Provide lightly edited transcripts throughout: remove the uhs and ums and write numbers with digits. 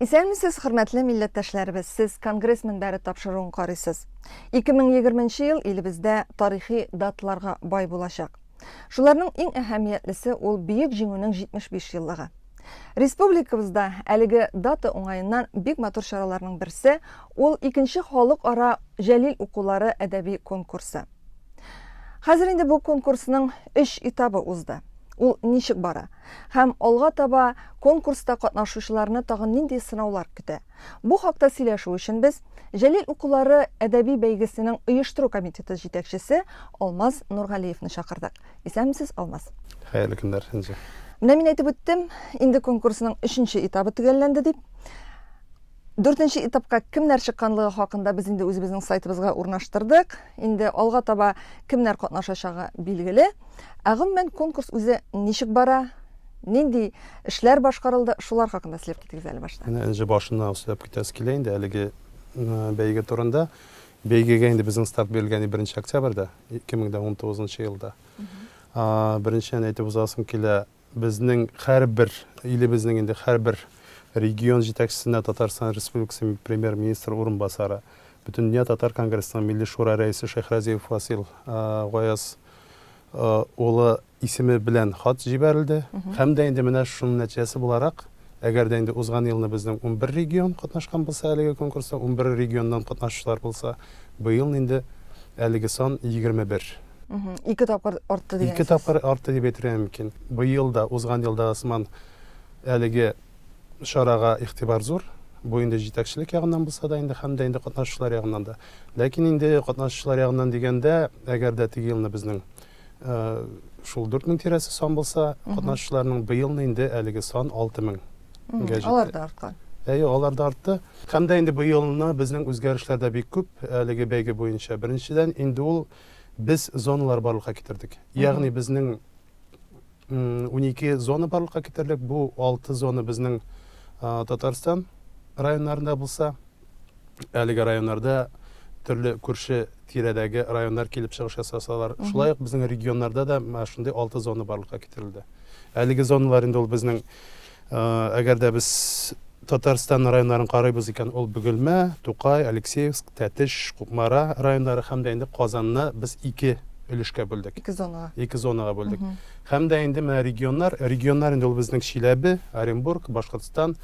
Исәнмесез, хөрмәтле милләттәшләребез! Сез Конгресс мөнбәре тапшыруын карыйсыз. 2020 нче ел илебездә тарихи даталарга бай булачак. Шуларның иң әһәмиятлесе ул Бөек Җиңүнең 75 еллыгы. Республикабызда әлеге дата уңаеннан бик матур чараларның берсе, ул икенче халыкара Җәлил укулары әдәби конкурсы. Хәзер инде бу конкурсның өч этабы узды. Ул ничек бара? Һәм алга таба конкурста катнашучыларны тагын нинди сынаулар көтә? Бу хакта сөйләшү өчен без Җәлил укулары әдәби бәйгесенең оештыру комитеты җитәкчесе Алмаз Нургалиевны чакырдык. Исәнмесез, Алмаз. Хәерле көннәр, Энҗе. Менә мин әйтеп үттем, инде конкурсның өченче этабы төгәлләнде дип. Дүртенче этапка кемнәр чыкканлыгы хакында без инде үзебезнең сайтыбызга урнаштырдык. Инде алга таба кемнәр катнашачагы билгеле. Ә гомумән конкурс үзе ничек бара, нинди эшләр башкарылды, шулар хакында сөйләп китегез әле башта. Менә Энҗе башыннан ук сөйләп китәсе килә инде әлеге бәйге турында. Бәйгегә инде безнең старт бирелгән 1 октябрьдә, 2019 елда. Беренчедән әйтеп узасым килә, Безнең һәрбер, илебезнең инде һәрбер регион җитәкчесенә Татарстан Республикасы Премьер-министры урынбасары, Бөтендөнья татар конгрессының Милли шура рәисе Шәйхразиев Васил Гаяз улы исеме белән хат җибәрелде. Һәм дә инде менә шуның нәтиҗәсе буларак, әгәр дә инде узган елны безнең 11 регион катнашкан булса әлеге конкурста, 11 регионнан катнашучылар булса, быел инде әлеге сан 21. Ике тапкыр артты дигән Ике тапкыр артты дип әйтергә мөмкин. Быел да, узган елдагы сыман әлеге чарага игътибар зур. Бу инде җитәкчелек ягыннан булса да инде һәм дә инде катнашучылар ягыннан да. Ләкин инде катнашучылар ягыннан дигәндә, әгәр дә теге елны безнең э, шул 4000 тирәсе сан булса, катнашучыларның быелны инде әлеге сан 6000 гә җитте. Алар да арткан. Әйе, алар да артты. Һәм дә инде быелны безнең үзгәрешләр дә бик күп әлеге бәйге буенча. Беренчедән, инде ул Без зоналар барлыкка китердек. Ягъни безнең 12 зона барлыкка китердек. Бу 6 зона безнең Татарстан районнарында булса, әлеге районнарда төрле күрше тирәдәге районнар килеп чыгыш ясасалар, шулай ук безнең регионнарда да менә шундый 6 зона барлыкка китерелде. Әлеге зоналар инде ул безнең Әгәр дә без Татарстан районнарын карыйбыз икән, ул Бөгелмә, Тукай, Алексеевск, Тәтеш, Кукмара районнары һәм дә инде Казанны без ике өлешкә бүлдек. Ике зонага. Ике зонага бүлдек. Һәм дә инде менә регионнар, регионнар инде ул безнең Чиләбе, Оренбург, Башкортстан,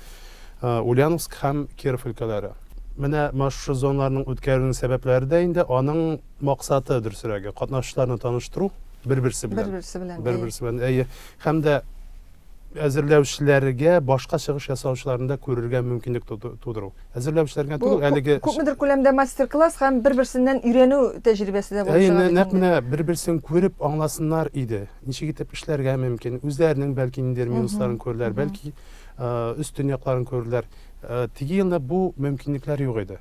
Ульяновск һәм Киров өлкәләре. Менә шушы зоналарның үткәрүнең сәбәпләре дә инде аның максаты, дөресрәге, катнашучыларны таныштыру бер-берсе белән. Бер-берсе белән. Бер-берсе белән, әйе. Һәм дә әзерләүчеләргә башка чыгыш ясаучыларны да күрергә мөмкинлек тудыру. Әзерләүчеләр генә түгел, әлеге күпмедер күләмдә мастер-класс һәм бер-берсеннән өйрәнү тәҗрибәсе дә булып чыга. Нәкъ менә бер-берсен күреп аңласыннар иде. Ничек итеп эшләргә мөмкин, үзләренең бәлки ниндидер минусларын күрерләр, бәлки өстен якларын күрерләр. Теге елны бу мөмкинлекләр юк иде.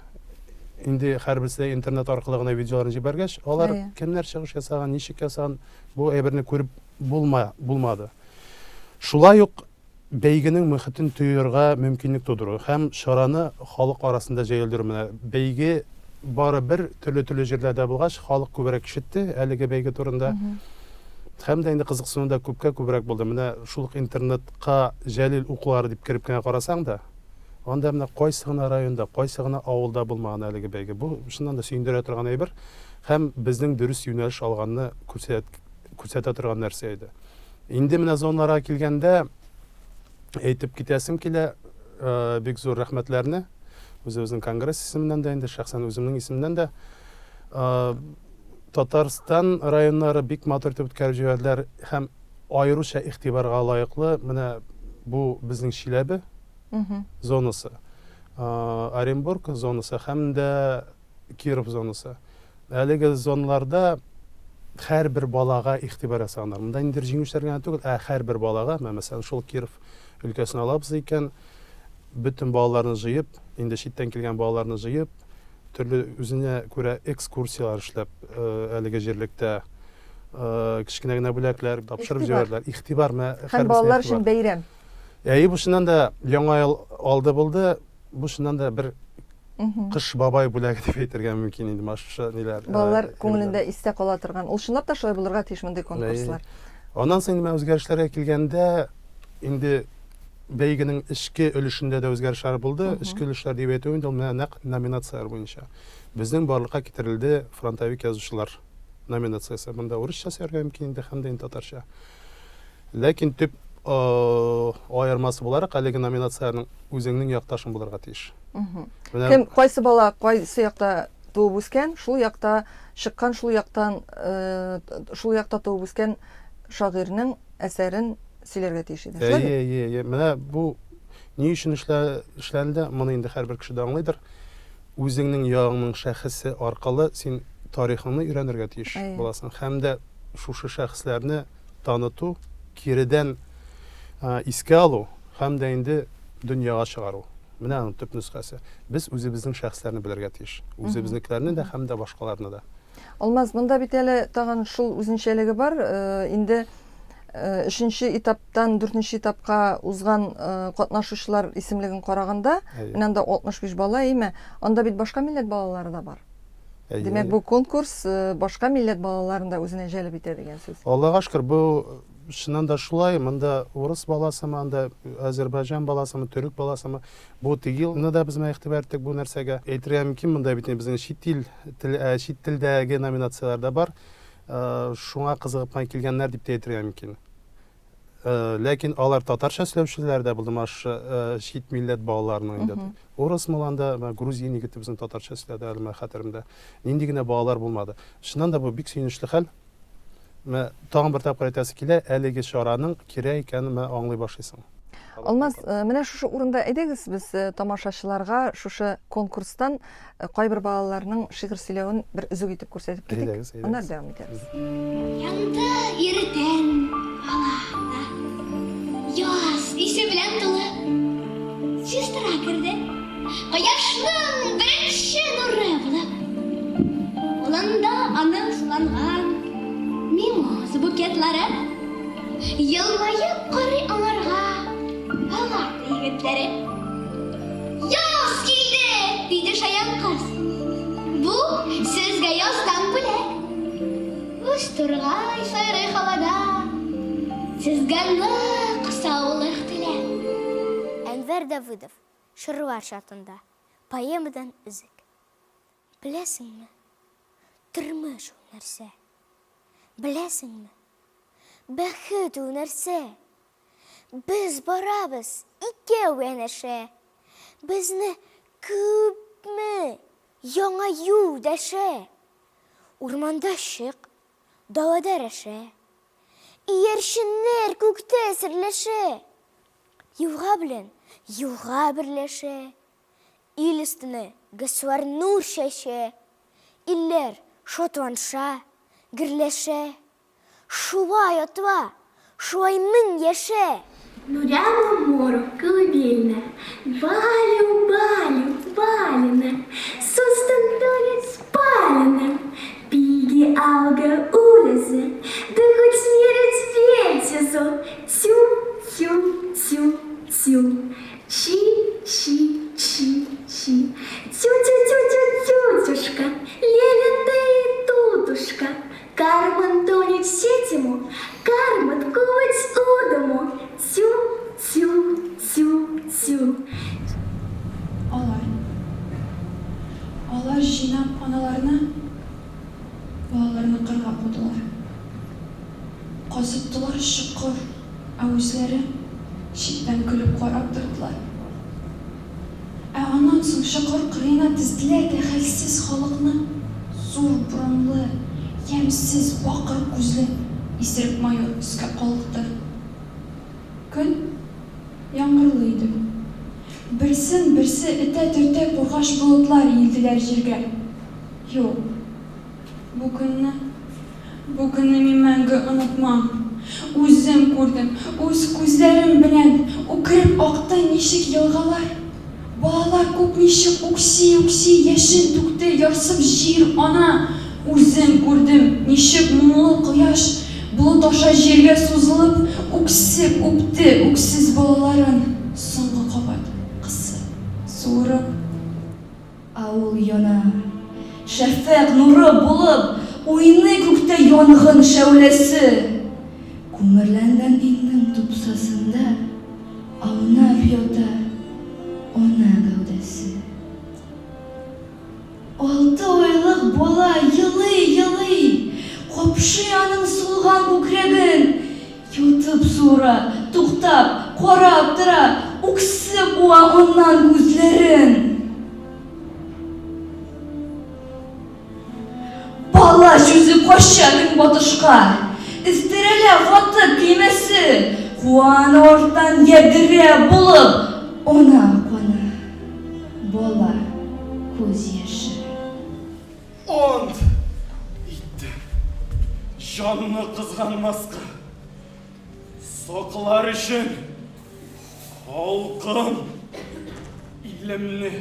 Инде һәрберсе дә интернет аркылы гына видеоларын җибәргәч, алар кемнәр чыгыш ясаган, ничек ясаган, бу әйберне күреп булма, булмады. Шулай ук бәйгенең мөхитен тоерга мөмкинлек тудыру һәм чараны халык арасында җәелдерү. Менә бәйге бары бер төрле-төрле җирләрдә булгач, халык күбрәк ишетте әлеге бәйге турында. Һәм дә инде кызыксыну да күпкә күбрәк булды. Менә шул ук интернетка Җәлил укулары дип кереп кенә карасаң да, анда менә кайсы гына районда, кайсы гына авылда булмаган әлеге бәйге. Бу чыннан да сөендерә торган әйбер һәм безнең дөрес юнәлеш алганны күрсәтә торган нәрсә иде. Инде менә зоналарга килгәндә, әйтеп китәсем килә, э, бик зур рәхмәтләрне үзебезнең конгресс исеменнән дә инде, шәхсән үземнең исемнән дә. Э, Татарстан районнары бик матур итеп үткәреп җибәрделәр һәм аеруча игътибарга лаеклы менә бу безнең Чиләбе зонасы, э, Оренбург зонасы һәм дә Киров зонасы. Әлеге зоналарда һәрбер балага игътибар ясаганнар. Монда ниндидер җиңүчеләр генә түгел, ә һәрбер балага, менә мәсәлән, шул Киров өлкәсен алабыз икән, бөтен балаларны җыеп, инде читтән килгән балаларны җыеп, төрле үзенә күрә экскурсияләр эшләп, э, әлеге җирлектә э, кечкенә генә бүләкләр тапшырып җибәрделәр. Игътибар, менә һәм балалар өчен бәйрәм. Әйе, бу чыннан да Яңа ел алды булды. Бу чыннан да бер Кыш бабай бүләге дип әйтергә мөмкин инде менә шушы ниләр. Э, Балалар күңелендә истә кала торган. Ул чынлап та шулай булырга тиеш мондый конкурслар. Аннан соң инде менә үзгәрешләргә килгәндә, инде бәйгенең эчке өлешендә дә үзгәрешләр булды. Эчке өлешләр дип әйтү инде ул менә нәкъ номинацияләр буенча. Безнең барлыкка китерелде фронтовик язучылар номинациясе. Монда урысча сөйләргә мөмкин инде һәм дә инде татарча. Ләкин төп аермасы буларак әлеге номинацияләрнең үзеңнең якташың булырга тиеш. Менә Кем, кайсы бала кайсы якта туып үскән, шул якта чыккан, шул яктан, шул якта туып үскән шагыйрьнең әсәрен сөйләргә тиеш иде. Шулай бит? Әйе, әйе, әйе. Менә бу ни өчен эшләнде, моны инде һәрбер кеше дә аңлыйдыр. Үзеңнең ягыңның шәхесе аркылы син тарихыңны өйрәнергә тиеш буласың. Һәм дә шушы шәхесләрне таныту, киредән искә алу һәм дә инде дөньяга чыгару. Менә аның төп нөсхәсе. Без үзебезнең шәхесләрне белергә тиеш. Үзебезнекеләрне дә һәм дә башкаларны да. Алмаз, монда бит әле тагын шул үзенчәлеге бар, инде өченче этаптан дүртенче этапка узган катнашучылар исемлеген караганда, менә анда 65 бала, әйме, анда бит башка милләт балалары да бар. Димәк, бу конкурс башка милләт балаларын да үзенә җәлеп итә дигән сүз. Аллага шөкер, бу чыннан да шулай. Монда урыс баласымы, анда азербайҗан баласымы, төрек баласымы, Бу теге елны да без менә игътибар иттек бу нәрсәгә. Әйтергә мөмкин, монда бит инде безнең чит ил тел, чит телдәге номинацияләр дә бар. Шуңа кызыгып кына килгәннәр дип тә әйтергә мөмкин. Ләкин алар татарча сөйләүчеләр дә булды, менә шушы чит милләт балаларының инде. Урысмы ул анда, менә грузин егете безнең татарча сөйләде әле менә хәтеремдә. Нинди генә балалар булмады. Чыннан да бу бик сөенечле хәл. Менә тагын бер тапкыр әйтәсе килә, әлеге чараның кирәк икәнен менә аңлый башлыйсың. Алмаз, э, менә шушы урында әйдәгез без э, тамашачыларга шушы конкурстан э, кайбер балаларның шигырь сөйләвен бер өзек итеп күрсәтеп китик. Әйдәгез, әйдәгез. Аннары дәвам итәбез. Янды иртән палата. Яз исе белән тулы. Сестра керде. Кояшның беренче нуры булып, Кулында аның суланган мимоза букетлары. Елмаеп карый аңарга палата егетләре. Яз килде! диде шаян кыз. Бу сезгә яздан бүләк. Үз тургай сайрый һавада, Сезгә нык саулык теләп. Әнвәр Давыдов, Чорлар чатында, поэмадан өзек. Беләсеңме, тормыш ул нәрсә? Беләсеңме, бәхет ул нәрсә? Без барабыз икәү янәшә. Безне күпме яңа юл дәшә. Урманда чык, далада рәшә. Иярченнәр күктә серләшә. Елга белән елга берләшә, Ил өстенә гөсвар нур чәчә, Илләр шатланша, гөрләшә. Шулай атла, шулай мең яшә! Нуряла мору колыбельная, Балю, балю, балина, Состан тонет спалена, Пиги алга улезе, Да хоть смерть вельтезо, Тю, тю, тю, тю, Чи, чи, чи, чи. Тю, тю, тю, тю, тютюшка, Леля ты тутушка, Карман тонет сетему, Карман кувать удому, Тю, тю, тю, тю. Алар. Алар җыйнап аналарны, балаларны кырга кудылар. Казыттылар чокыр, ә үзләре читтән көлеп карап тордылар. Ә аннан соң чокыр кырыена тезделәр дә хәлсез халыкны, зур борынлы, ямьсез бакыр күзле исерек майор өскә калыкты. Көн яңгырлы иде. Берсен берсе этә-төртә кургаш болытлар иелделәр җиргә. Юк. Бу көнне, бу көнне мин мәңге онытмам. Үзем күрдем, үз күзләрем белән үкереп акты ничек елгалар. Балалар күк ничек үкси-үкси яшен түкте ярсып җир ана. Үзем күрдем, ничек моңлы кояш болыт аша җиргә сузылып, үксеп үпте үксез балаларын соңгы кабат кысып, суырып. Ә ул яна. Шәфәкъ нуры булып, уйный күктә янгын шәүләсе. Күмерләнгән өйнең тупсасында ауна. Аунап ята ана гәүдәсе. Алты айлык бала елый-елый, Капшый аның сулган күкрәген. Йотып суыра, туктап, карап тора, Үксеп уа аннан күзләрен. Бала сүзе кача көнбатышка, Өстерәлә ватык көймәсе, Куа аны арттан ядрә булып, Ана каны, бала күз яше. Ант иттем җанны кызганмаска, Саклар өчен халкым, илемне.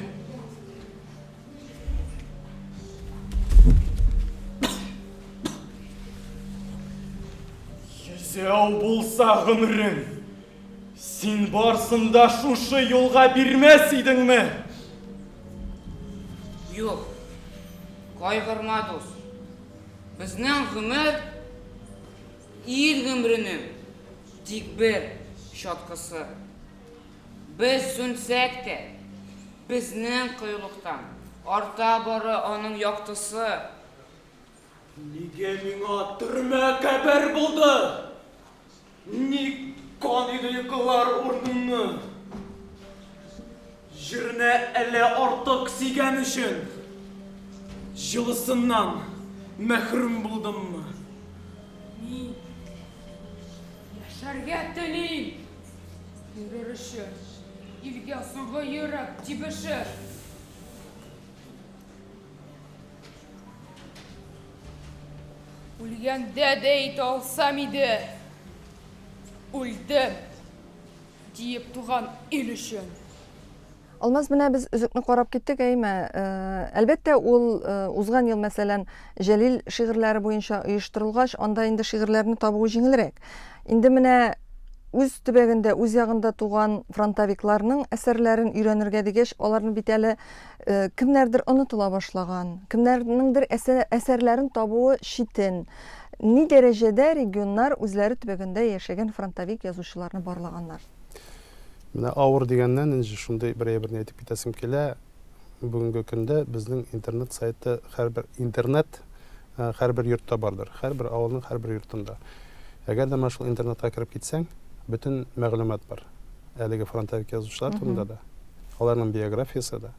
Йөзәү булса гомерең, син барсын да шушы юлга бирмәс идеңме? Юк, кайгырма, дус. Безнең гомер ил гомеренең тик бер чаткысы. Без сүнсәк тә, безнең кыюлыктан арта бары аның яктысы. Нигә миңа төрмә кабер булды? Ник кан иде йокылар урынымны? Җирне әллә артык сөйгән өчен җылысыннан мәхрүм булдыммы? Мин яшәргә телим! Йөрер өчен илгә соңгы йөрәк тибеше. Үлгәндә дә әйтә алсам иде, үлдем, диеп туган ил өчен. Алмаз, менә без өзекне карап киттек, әйме? Әлбәттә, ул узган ел, мәсәлән, Җәлил шигырьләре буенча оештырылгач, анда инде шигырьләрне табуы җиңелрәк. Инде менә үз төбәгендә, үз ягында туган фронтовикларның әсәрләрен өйрәнергә дигәч, аларны бит әле кемнәрдер онытыла башлаган, кемнәрнеңдер әсәрләрен табуы читен. Ни дәрәҗәдә регионнар үзләре төбәгендә яшәгән фронтовик язучыларны барлаганнар? Менә авыр дигәннән, Энҗе, шундый бер әйберне әйтеп китәсем килә. Бүгенге көндә безнең интернет сайты һәрбер интернет һәрбер йортта бардыр. Һәрбер авылның һәрбер йортында. Әгәр дә менә шул интернетка кереп китсәң, бөтен мәгълүмат бар. Әлеге фронтовик язучылар турында да, аларның биографиясе дә,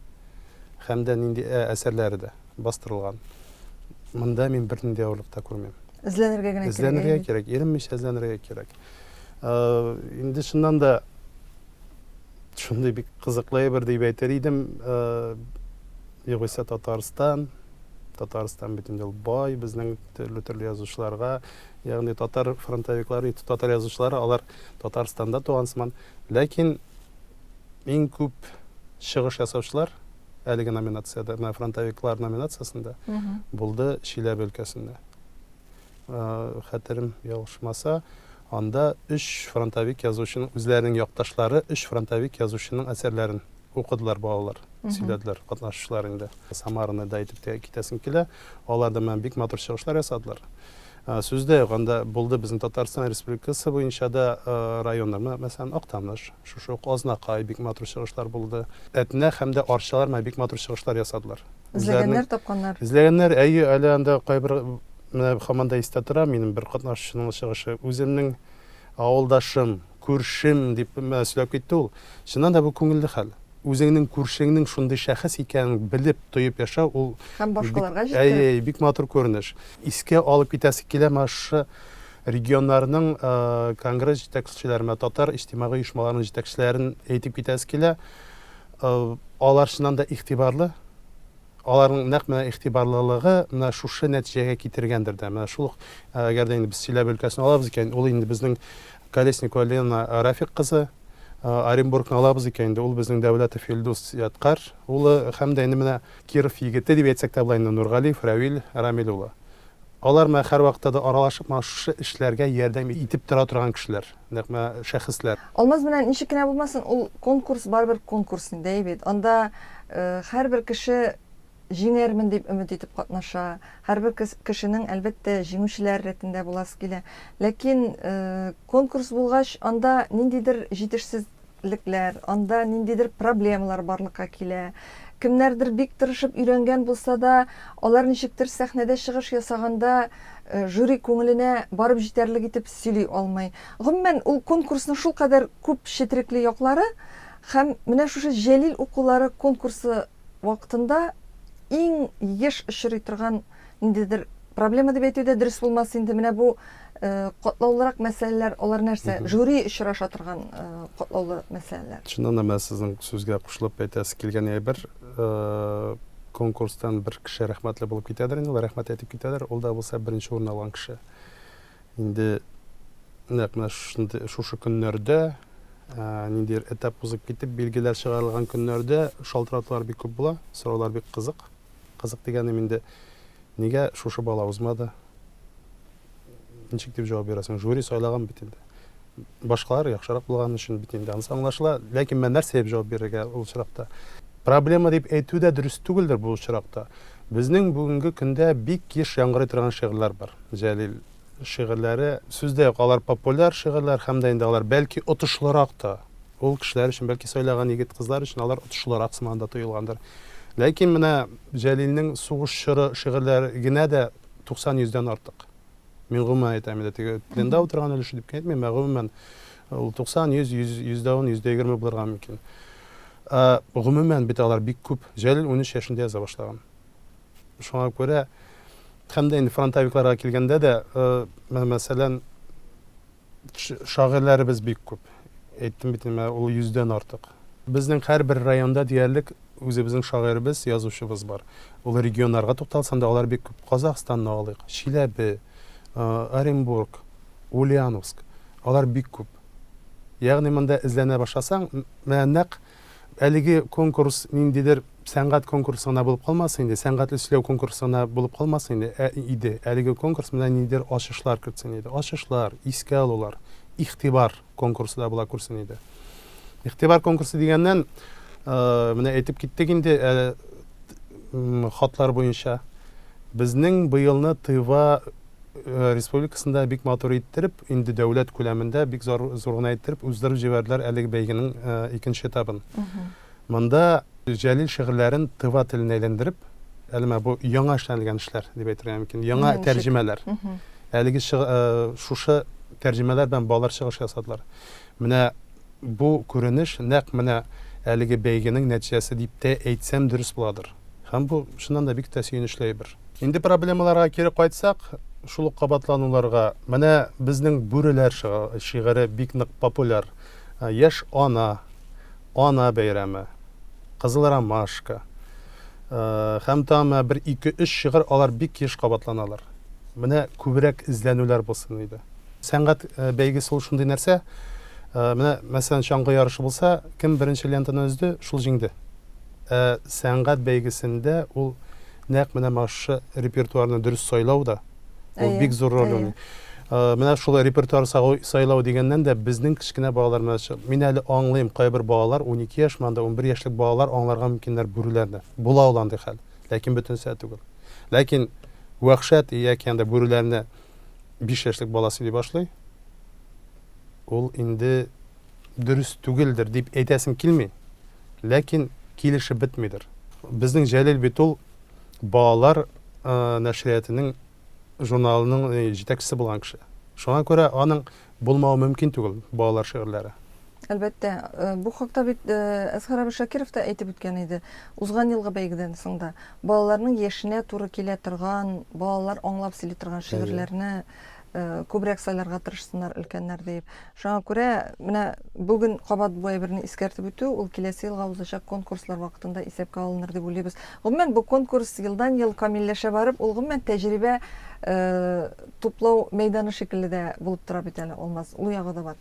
һәм дә нинди әсәрләре дә бастырылган. Монда мин бернинди авырлык та күрмим. Эзләнергә генә кирәк. Эзләнергә кирәк, иренмичә эзләнергә кирәк. Инде чыннан да шундый бик кызыклы әйбер дип әйтер идем. Югыйсә Татарстан, Татарстан бит инде ул бай безнең төрле-төрле язучыларга, ягъни татар фронтовиклары, татар язучылары алар Татарстанда туган сыман. Ләкин иң күп чыгыш ясаучылар әлеге номинациядә, менә фронтовиклар номинациясендә булды Чиләбе өлкәсендә. Хәтерем ялгышмаса, анда өч фронтовик язучының, үзләренең якташлары өч фронтовик язучының әсәрләрен укыдылар балалар, сөйләделәр, катнашучылар инде. Самараны да әйтеп тә китәсем килә. Алар да менә бик матур чыгышлар ясадылар. Сүз дә юк, анда булды безнең Татарстан Республикасы буенча да районнар. Менә, мәсәлән, Актаныш, шушы ук Азнакай бик матур чыгышлар булды. Әтнә һәм дә Арчалар менә бик матур чыгышлар ясадылар. Эзләгәннәр, тапканнар. Эзләгәннәр, әйе, әле анда кайбер менә һаман да истә тора, минем бер катнашучының чыгышы. Үземнең авылдашым, күршем дип менә сөйләп китте ул. Чыннан да бу күңелле хәл. Үзеңнең күршеңнең шундый шәхес икәнен белеп, тоеп яшәү ул Һәм башкаларга җиткереп. Әйе, әйе, бик матур күренеш. Искә алып китәсе килә менә шушы регионнарның конгресс җитәкчеләре, менә татар иҗтимагый оешмаларының җитәкчеләрен әйтеп китәсе килә. Алар чыннан да игътибарлы. Аларның нәкъ менә игътибарлылыгы менә шушы нәтиҗәгә китергәндер дә. Менә шул ук, әгәр дә инде без Чиләбе өлкәсен алабыз икән, ул инде безнең Колесникова Лена Рафик кызы. Оренбургны алабыз икән инде, ул безнең Дәүләтов Илдус Ядкарь улы һәм дә инде менә Киров егете дип әйтсәк тә була инде Нургалиев Равил Рамил улы. Алар менә һәрвакытта да аралашып, менә шушы эшләргә ярдәм итеп тора торган кешеләр, нәкъ менә шәхесләр. Алмаз, менә ничек кенә булмасын, ул конкурс барыбер конкурс инде, әйе бит. Анда һәрбер кеше җиңәрмен дип өмет итеп катнаша. Һәрбер кешенең, әлбәттә, җиңүчеләр рәтендә буласы килә. Ләкин конкурс булгач, анда ниндидер җитешсез. кичеклекләр, анда ниндидер проблемалар барлыкка килә. Кемнәрдер бик тырышып өйрәнгән булса да, алар ничектер сәхнәдә чыгыш ясаганда жюри күңеленә барып җитәрлек итеп сөйли алмый. Гомумән, ул конкурсның шулкадәр күп четерекле яклары һәм менә шушы Җәлил укулары конкурсы вакытында иң еш очрый торган ниндидер проблема дип әйтү дә дөрес булмас инде. Менә бу катлаулырак мәсьәләләр, алар нәрсә? Жюри очраша торган катлаулы мәсьәләләр. Чыннан да, менә сезнең сүзгә кушылып әйтәсе килгән әйбер, конкурстан бер кеше рәхмәтле булып китәдер инде, ул рәхмәт әйтеп китәдер, ул да булса беренче урын алган кеше. Инде нәкъ менә шушындый, шушы көннәрдә, ниндидер этап узып китеп, билгеләр чыгарылган көннәрдә шалтыратулар бик күп була, сораулар бик кызык. Кызык дигәнем инде, нигә шушы бала узмады? Ничек дип җавап бирәсең? Жюри сайлаган бит инде. Башкалар яхшырак булган өчен бит инде, анысы аңлашыла. Ләкин менә нәрсә дип җавап бирергә ул очракта? Проблема дип әйтү дә дөрес түгелдер бу очракта. Безнең бүгенге көндә бик еш яңгырый торган шигырьләр бар. Җәлил шигырьләре, сүз дә юк, алар популяр шигырьләр һәм дә инде алар бәлки отышлырак та. Ул кешеләр өчен, бәлки сайлаган егет-кызлар өчен алар отышлырак сыман да тоелгандыр. Ләкин менә Җәлилнең сугыш чоры шигырьләре генә дә 90 йөздән артык. Мин гомумән әйтәм инде, теге пленда утырган өлеше дип кенә әйтмим, ә гомумән ул 90, 100, 100, 110, 120 булырга мөмкин. Ә, гомумән бит алар бик күп. Җәлил 13 яшендә яза башлаган. Шуңа күрә һәм дә инде фронтовикларга килгәндә дә, мәсәлән, Шагыйрьләребез бик күп. Әйттем бит инде, ул йөздән артык. Безнең һәрбер районда диярлек үзебезнең шагыйребез, язучыбыз бар. Ул регионнарга тукталсам да, алар бик күп. Казахстанны алыйк, Чиләбе, Оренбург, Ульяновск. Алар бик күп. Ягъни монда эзләнә башласаң, менә нәкъ Әлеге конкурс ниндидер сәнгать конкурсы гына булып калмасын инде, сәнгатьле сөйләү конкурсы гына булып калмасын инде, ә, иде. Әлеге конкурс менә ниндидер ачышлар кертсен иде. Ачышлар, искә алулар, игътибар конкурсы да була күрсен иде. Игътибар конкурсы дигәннән, менә әйтеп киттек инде, ә, хатлар буенча. Безнең быелны Тыва Республикасында бик матур иттереп, инде дәүләт күләмендә бик зур, зур гына иттереп уздырып җибәрделәр әлеге бәйгенең икенче этабын. Монда Җәлил шигырьләрен тыва теленә әйләндереп, әле менә бу яңа эшләнелгән эшләр дип әйтергә мөмкин, яңа тәрҗемәләр. Әлеге шушы тәрҗемәләр белән балалар чыгыш ясадылар. Менә бу күренеш нәкъ менә әлеге бәйгенең нәтиҗәсе дип тә әйтсәм дөрес буладыр. Һәм бу чыннан да бик тә сөенечле әйбер. Инде проблемаларга кире кайтсак, шул ук кабатлануларга, менә безнең Бүреләр шигыре бик нык популяр. Яшь ана, Ана бәйрәме, Кызыл ромашка һәм тагын менә бер ике-өч шигырь, алар бик еш кабатланалар. Менә күбрәк эзләнүләр булсын иде. Сәнгать бәйгесе ул шундый нәрсә, менә, мәсәлән, чаңгы ярышы булса, кем беренче лентаны өзде, шул җиңде. Ә сәнгать бәйгесендә ул нәкъ менә шушы репертуарны дөрес сайлау да, ул бик зур роль уйный. Менә шул репертуар сайлау дигәннән дә безнең кечкенә балалар менә мин әле аңлыйм, кайбер балалар 12 яшь, монда 11 яшьлек балалар аңларга мөмкиннәр бүреләрне. Була ул андый хәл. Ләкин бөтенесе түгел. Ләкин вәхшәт яки анда бүреләрне 5 яшьлек бала сөйли башлый. Ул инде дөрес түгелдер дип әйтәсем килми, ләкин килешеп бетмидер. Безнең Җәлил бит ул балалар нәшриятының журналының җитәкчесе булган кеше. Шуңа күрә аның булмавы мөмкин түгел балалар шигырьләре. Әлбәттә, бу хакта бит Әзһәр абый Шакиров та әйтеп үткән иде. Узган елгы бәйгедән соң да балаларның яшенә туры килә торган, балалар аңлап сөйли торган шигырьләрне күбрәк сайларга тырышсыннар өлкәннәр диеп. Шуңа күрә менә бүген кабат бу әйберне искәртеп үтү, ул киләсе елга узачак конкурслар вакытында исәпкә алыныр дип уйлыйбыз. Гомумән, бу конкурс елдан-ел камилләшә барып, ул гомумән тәҗрибә туплау мәйданы шикелле дә булып тора бит әле, Алмаз. Ул ягы да бар.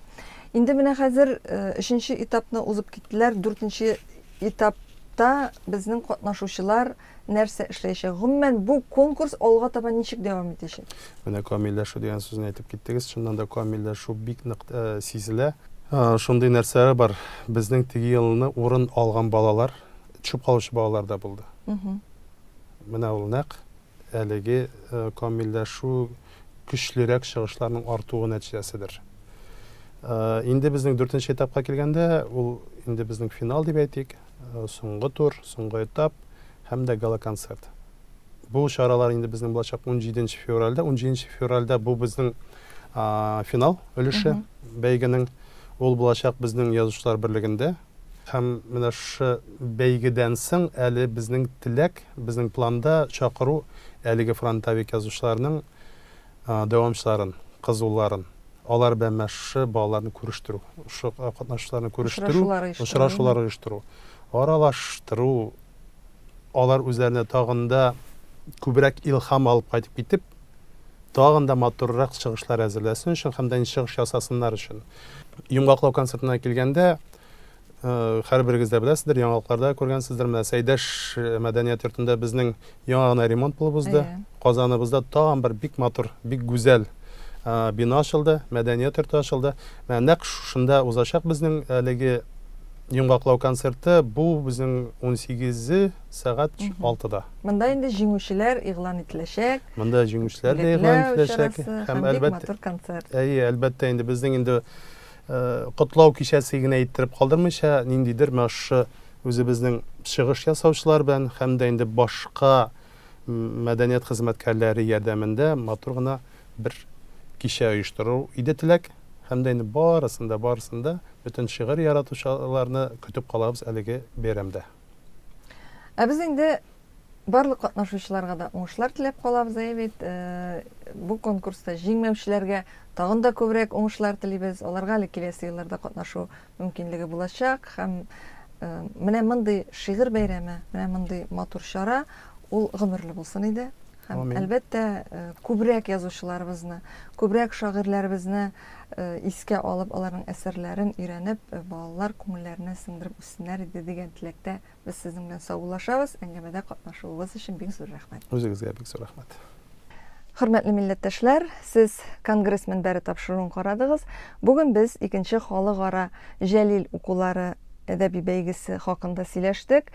Инде менә хәзер өченче этапны узып киттеләр. Дүртенче этапта безнең катнашучылар нәрсә эшләячәк? Гомумән, бу конкурс алга таба ничек дәвам итәчәк? Менә камилләшү дигән сүзне әйтеп киттегез. Чыннан да камилләшү бик нык сизелә. Шундый нәрсәләр бар, безнең теге елны урын алган балалар, төшеп калучы балалар да булды. Менә ул нәкъ әлеге камилләшү, көчлерәк чыгышларның артуы нәтиҗәседер. Инде безнең дүртенче этапка килгәндә, ул инде безнең финал дип әйтик, соңгы тур, соңгы этап һәм дә гала-концерт. Бу чаралар инде безнең булачак 17 февральдә. 17 февральдә бу безнең финал өлеше бәйгенең. Ул булачак безнең Язучылар берлегендә. Һәм менә шушы бәйгедән соң әле безнең теләк, безнең планда чакыру әлеге фронтовик язучыларның дәвамчыларын, кыз-улларын, алар белән менә шушы балаларны күрештерү, шушы катнашучыларны күрештерү, очрашулар оештыру, аралаштыру, алар үзләренә тагын да күбрәк илһам алып кайтып китеп, тагын да матуррак чыгышлар әзерләсен өчен һәм дә чыгыш ясасыннар өчен. Йомгаклау концертына килгәндә, һәрберегез дә беләсездер, яңалыкларда күргәнсездер, менә Сәйдәш мәдәният йортында безнең яңа гына ремонт булып узды. Казаныбызда тагын бер бик матур, бик гүзәл бина ачылды, мәдәният йорты ачылды. Менә нәкъ шушында узачак безнең әлеге йомгаклау концерты. Бу безнең 18-е сәгать 6-да. Монда инде җиңүчеләр игълан ителәчәк. Монда җиңүчеләр дә игълан ителәчәк. Һәм әлбәттә, матур концерт. Әйе, әлбәттә инде безнең инде котлау кичәсе генә иттереп калдырмыйча, ниндидер менә шушы үзебезнең чыгыш ясаучылар белән һәм дә инде башка мәдәният хезмәткәрләре ярдәмендә матур гына бер кичә оештыру иде теләк. Һәм дә инде барысын да, барысын да, бөтен шигырь яратучыларны көтеп калабыз әлеге бәйрәмдә. Ә без инде Барлык катнашучыларга да уңышлар теләп калабыз, әйе бит. Бу конкурста җиңмәүчеләргә тагын да күбрәк уңышлар телибез. Аларга әле киләсе елларда катнашу мөмкинлеге булачак һәм менә мондый шигырь бәйрәме, менә мондый матур чара ул гомерле булсын иде. Һәм, әлбәттә, күбрәк язучыларыбызны, күбрәк шагыйрьләребезне искә алып, аларның әсәрләрен өйрәнеп, балалар күңелләренә сеңдереп үссеннәр иде дигән теләктә Без сезнең белән саубуллашабыз. Әңгәмәдә катнашуыгыз өчен бик зур рәхмәт. Үзегезгә бик зур рәхмәт. Хөрмәтле милләттәшләр, сез Конгресс мөнбәре тапшыруын карадыгыз. Бүген без икенче халыкара Җәлил укулары әдәби бәйгесе хакында сөйләштек.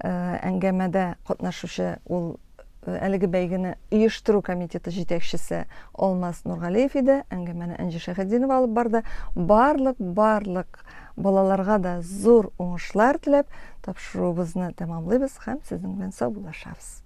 Э, әңгәмәдә катнашучы ул әлеге бәйгене оештыру комитеты җитәкчесе Алмаз Нургалиев иде. Әңгәмәне Энҗе Шәйхетдинова алып барды. Барлык, барлык балаларга да зур уңышлар теләп, тапшыруыбызны тәмамлыйбыз һәм сезнең белән саубуллашабыз.